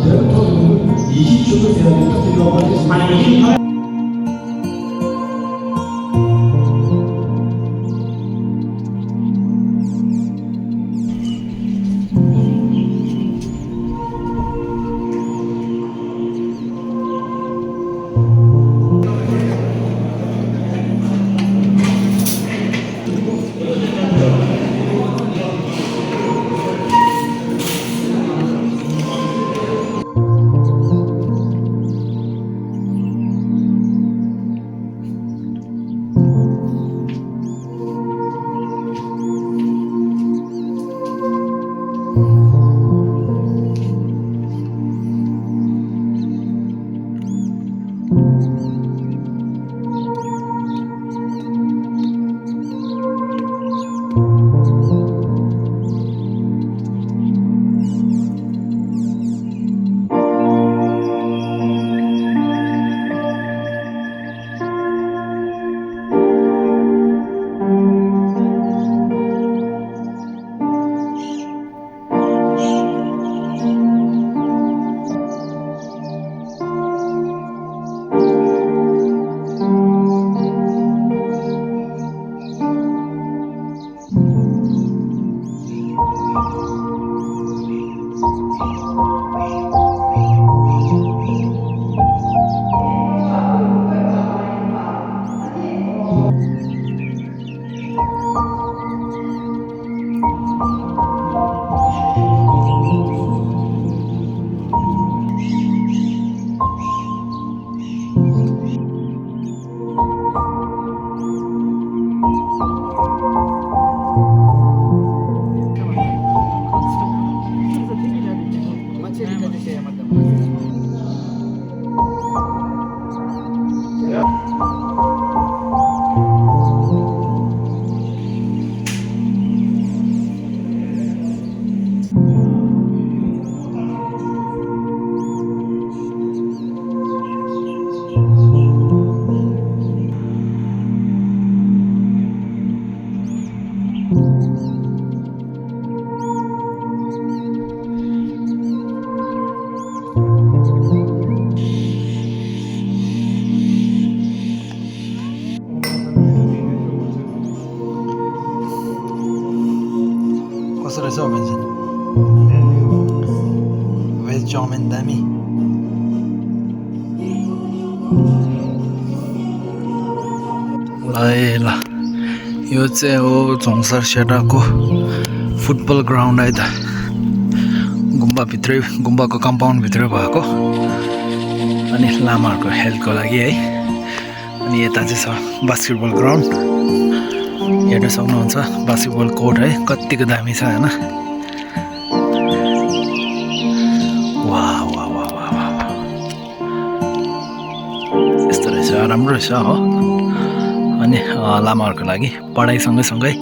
제가 처음 20초도 제한이 터지려고 하겠습니다. कसो रहेछ हौ मान्छे भेज चाउमिन दामी ल यो चाहिँ हो झोङसर सेटाको फुटबल ग्राउन्ड है त गुम्बाभित्रै गुम्बाको कम्पाउन्डभित्रै भएको अनि लामाहरूको हेल्थको लागि है अनि यता चाहिँ छ बास्केटबल ग्राउन्ड हेर्न सक्नुहुन्छ बास्केटबल कोर्ट है कतिको दामी छ हैन वाह वाह वाह वाह वाह यस्तो रहेछ राम्रो रहेछ हो अनि लामाहरूको लागि पढाइ सँगै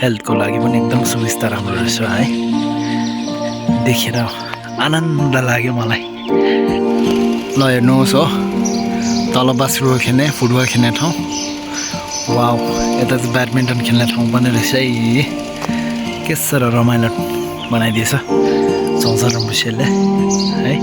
हेल्थको लागि पनि एकदम सुविस्ता राम्रो रहेछ है देखेर आनन्द लाग्यो मलाई ल हेर्नुहोस् हो तल बास्केटबल खेल्ने फुटबल खेल्ने ठाउँ वाउ यता चाहिँ ब्याडमिन्टन खेल्ने ठाउँ पनि रहेछ है के साह्रो रमाइलो बनाइदिएछ झोङसर रम्बुसेलले है